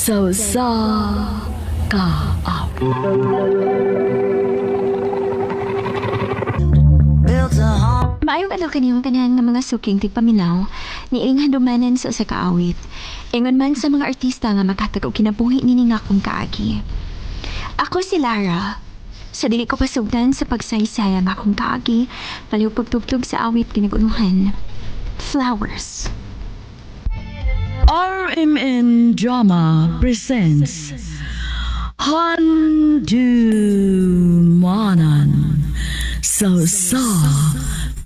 Sa usa ka awit. Maayong adlaw kaniyong tanan nga mga suking tigpaminaw, niining handumanan sa usa ka awit. Ingon man sa mga artista nga makatag og kinabuhi niini nga akong kaagi. Ako si Lara. Sa dili ko pasugdan sa pagsaysay ang akong kaagi, palihog pagtugtog sa awit ginagunuhan. Flowers. RMN Drama presents Handumanan sa usa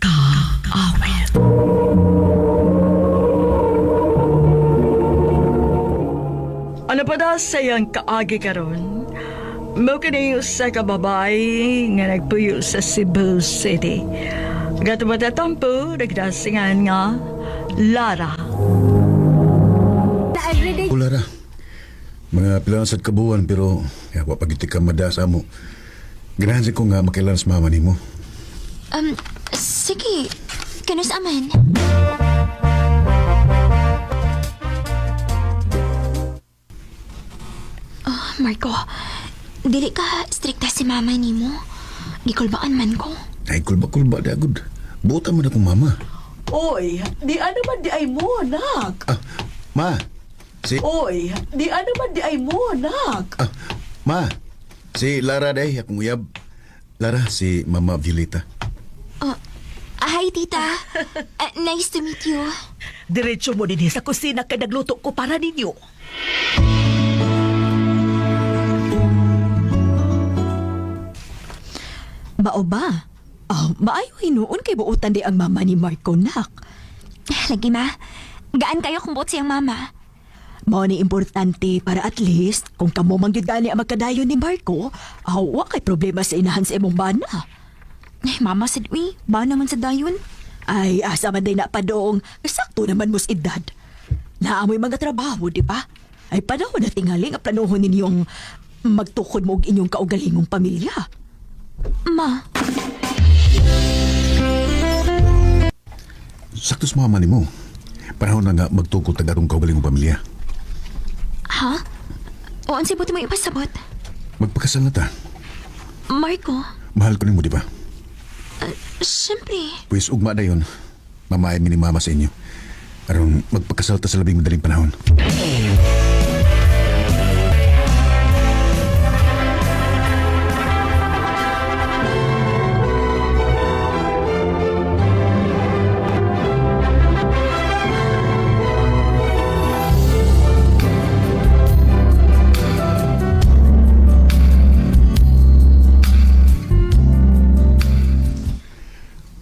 ka awit. Ano pa da sayang kaagi karon? Mao kini usa ka babae nga nagpuyo sa Cebu City. Gatubad na tampo, nagdasingan nga Lara. Lara. Mga pila na sad kabuan pero ya, wa pag ka mada sa amo. Ganahan sad ko nga makailan sa mama nimo. Sige. Kanus aman. Oh, Marco, dili ka strikta si mama nimo. Gikulbaan man ko. Ay kulba-kulba da gud. Buta man akong mama. Oy, di ano man di ay mo, nak. Ah, ma. Si Oy, di ano man di ay mo, nak. ah, ma. Si Lara day akong uyab. Lara si Mama Violeta. Oh, hi, tita. Nice to meet you. Diretso mo din sa kusina kay nagluto ko para ninyo. Mao ba? Oh, maayo hinuon kay buotan di ang mama ni Marco nak. Lagi, ma. Gaan kayo kung buot siyang mama. Mao ni importante para at least kung kamo man gyud gani ang magkadayon ni Marco, aw wa kay problema sa inahan sa imong bana. Ay, mama sad, uy. Ba naman sa dayon? Ay, asa man day na padong, sakto naman mos edad. Naamoy mga trabaho, di ba? Ay panahon na tingali nga planohon ninyong magtukod mo og inyong kaugalingong pamilya. Ma, Sakto sa mama nimo. Panahon na nga magtukod tag atong kaugalingong pamilya. ha? O, unsay buti mo ipasabot? Magpakasal na ta. Marco, Mahal ko nimo, di ba? syempre. Pwes ugma dayon. Mamaay mi ni mama sa inyo. Aron magpakasal ta sa labing madaling panahon.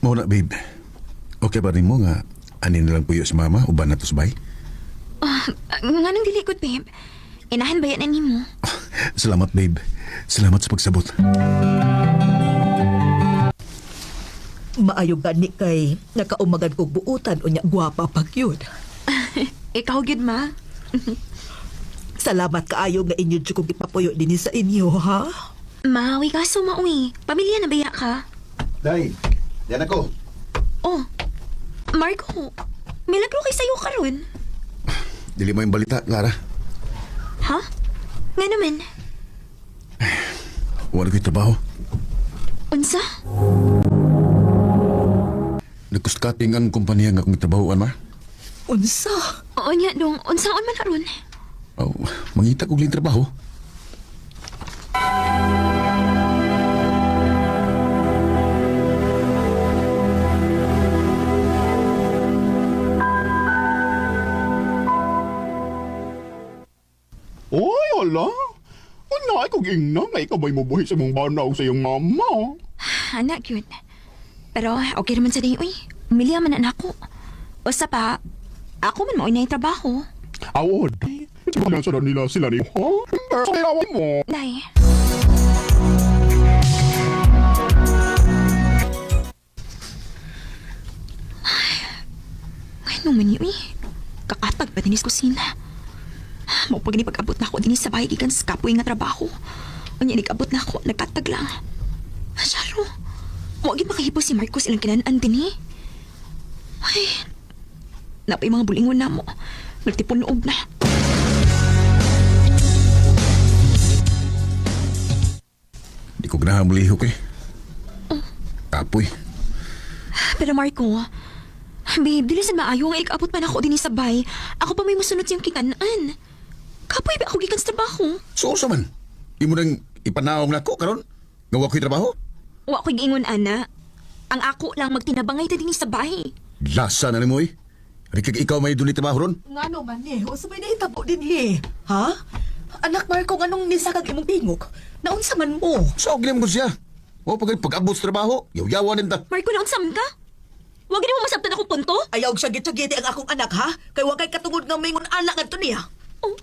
Mao na, babe. Okay ba rin mo nga ani na lang puyo si mama uban na to sa bahay? Nga nang dili good, babe. Inahan ba yan ani mo? Salamat, babe. Salamat sa pagsabot. Maayo gani kay nakaumagan kog buutan unya gwapa pag yun. Ikaw gyud, ma. Salamat kaayo nga inyo jud kong ipapuyo dinhi sa inyo, ha? Ma, uy kaso mauwi. Pamilya na baya ka? Day, yan ako. Oh, Marco, milagro kay sayo karon. Dili mo yung balita, Lara. Ha? Nga naman. Wala ko'y trabaho. Unsa? Nagkustkating ang kumpanya nga akong trabahoan, ma. Unsa? Oo niya, dong. Unsaon man aron? Oh, mangita kog ling trabaho. Oy, wala. Wala ay kog ingna nga ikaw ba'y mubuhi sa mong bana o sa iyong mama. Anak, cute. Pero okay naman sa day, uy. Umilya man na ako. Usa pa, ako man maoy na yung trabaho. Awod. Wala sa nila sila ni ha? Pero sa mo. Day. Ay, ano man yun eh. Kakatag pa dinis kusina. Mao pag pag-abot na ako dinis sa bahay gikan sa kapoy nga trabaho. Unya nag-abot na ako, nagkatag lang. Masyaro. Wa gyud makahipo si Marcos ilang kinanan din eh. Ay. Napay mga bulingon na mo. Nagtipon loob na. ko ganahan mulihok eh. Kapoy. Pero Marco, babe, dili sad maayo nga ikaabot man ako dinhi sa bay. Ako pa may musunod siyang kikanan. Kapoy ba ako gikan sa trabaho? So, unsa man? Imo nang ipanaong nako karon? Nga wa ko'y trabaho? Wa ko'y giingon, ana. Ang ako lang magtinabangay ta dinhi sa bay. Lasa na nimo eh. Rikag ikaw may duni trabaho ron. Ngano man ni? Unsa may nahitabo dinhi? Ha? Anak Marco, nganong nisakag imong tingog? Naunsa man mo? So, gilim ko siya. O pag pag-abot sa trabaho, yaw-yawan din ta. Marco, naunsa man ka? Wa gani mo masabtan akong punto? Ayaw siya gitsagiti ang akong anak ha? Kay wa kay katungod nga mingon anak ngadto niya. Oh,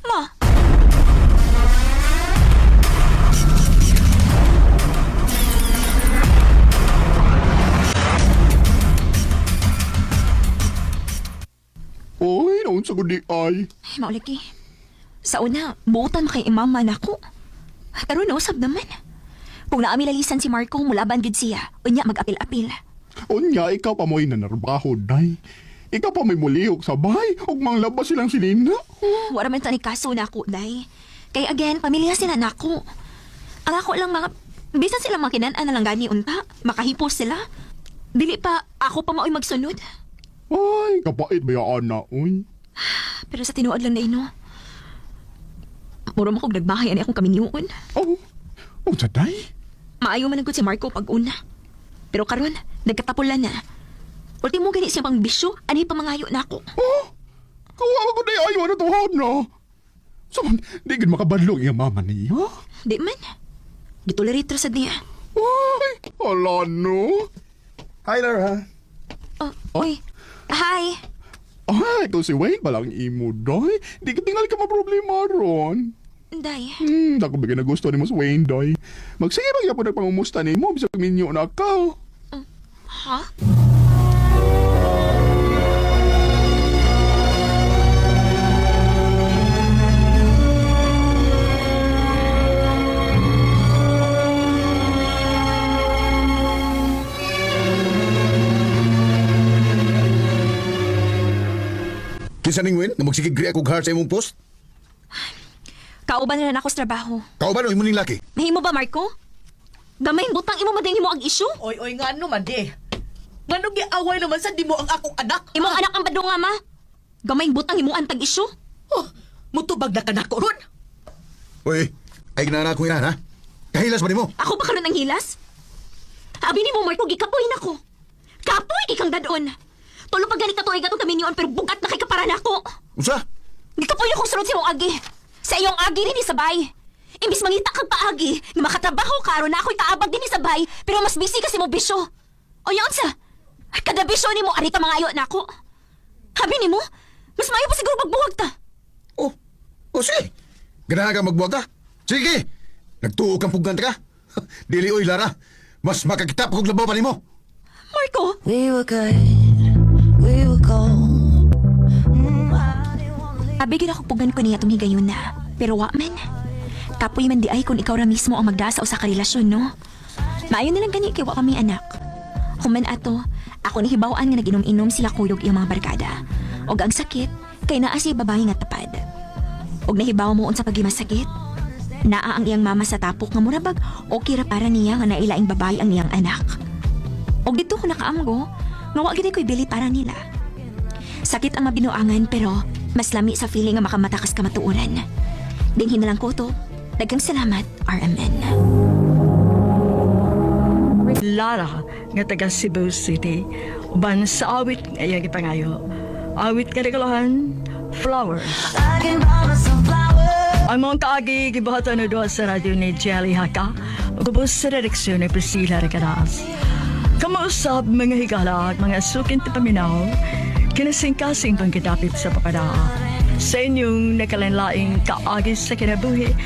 ma. Oy, naunsa ko di ay. Ay, maulagi. Sa una, buutan mo kay imama na ako. Karon nausab naman. Kung naami lalisan si Marco, mulaban gid siya. Unya mag-apil-apil. Unya, ikaw pa mo'y nanarbaho, day. Ikaw pa may mulihok sa bahay, ug manglabas silang silina. Wala man tani kaso na ako, day. Kay again, pamilya sila nako. Ang ako lang mga... Bisan sila makinan-an na lang gani unta. Makahipos sila. Dili pa, ako pa mao'y magsunod. Ay, kapait ba yung anak, uy? Pero sa tinuod lang na ino. Muro mo kog nagbahay ani akong kaminyuon. Oh, unsa day? Maayo man ang si Marco pag una. Pero karon, nagkatapulan na. Ultimo gani siya pang bisyo, ani pa mangayo na ako. Oh, kawawa ko day ayo na tuhod no. So, di gid makabadlong iyang mama niya. Di man. Gitolerate ra sad niya. Ay, ala no. Hi, Lara. Oh, uy. Hi. Ay, ikaw si Wayne palang imo, day. Di ka tingali ka maproblema ron. Day. Dako bigay na gusto ni mo si Wayne, day. Magsige ba gyapon nagpangumusta nimo bisag minyo na ka. Ha? Kinsa ning Win nga magsigig ako heart sa imong post? Kauban na lang ako sa trabaho. Kauban o imo ning laki? Mahimo ba, Marco? Gamay butang imo mading himo ang issue? Oy, oy, ngano man di? Nganong giaway naman sa di mo ang akong anak? Imong anak ang badong nga, ma. Gamay butang imo ang tag-issue? Oh, mutubag na ka nako ron. Uy, ay ginana ko ina ha. Kahilas ba nimo? Ako ba karon ang hilas? Abi ni mo, Marco, gikapoy na ko. Kapoy kang dadon. Tulo pa ganit na tuig atong kami niyon, pero bugat na kay kapara nako. Unsa? Gikapoy na kong sunod sa imong agi. Sa iyong agi rin sabay. Imbis mangita kang paagi, nga makatrabaho ka aron na ako'y kaabag din sabay, pero mas busy kasi mo bisyo. O yun sa, kada bisyo ni mo, ari ka mangayo na ako. Habi ni mo, mas maayo pa siguro magbuwag ta. Oh, oh sige. Ganahan ka magbuwag ka? Sige. Nagtuo kang pugnan ka. Dili oy Lara. Mas makakita pa kog labaw pa nimo. Marco, We were good, we were gold. I didn't wanna leave. Abi gyud ako pugan ko niya itong higayon na. Pero wa man. Kapoy man di ay kung ikaw ra mismo ang magdasa sa karelasyon, no? Maayo na lang gani kay wa kami anak. Human ato, ako nahibaw-an nga nag-inom-inom sila kuyog iyang mga barkada. Og ang sakit, kay naa siya babae nga tapad. Og nahibaw mo unsa pagimasakit? Naa ang iyang mama sa tapok nga murabag okay ra para niya nga nailaing babae ang iyang anak. Og dito ko nakaamgo, nga wa gid ko'y bili para nila. Sakit ang mabinuangan pero mas lami sa feeling nga makamatakas kamatuoran. Dinhin na lang ko to. Daghang salamat, RMN. Lara nga taga Cebu City uban sa awit nga iyang gipangayo. Awit nga regalohan, Flowers. I can buy myself flowers. Ang mga kaagi gibuhatan na doon sa radyo ni Jelly Haka ug ubos sa direksyon ni Priscilla Recadas. Kamausap mga higala at mga sukin paminaw, kinasing-kasing pang gidapit sa papadaa. Sa inyong nakalanlaing kaagi sa kinabuhi.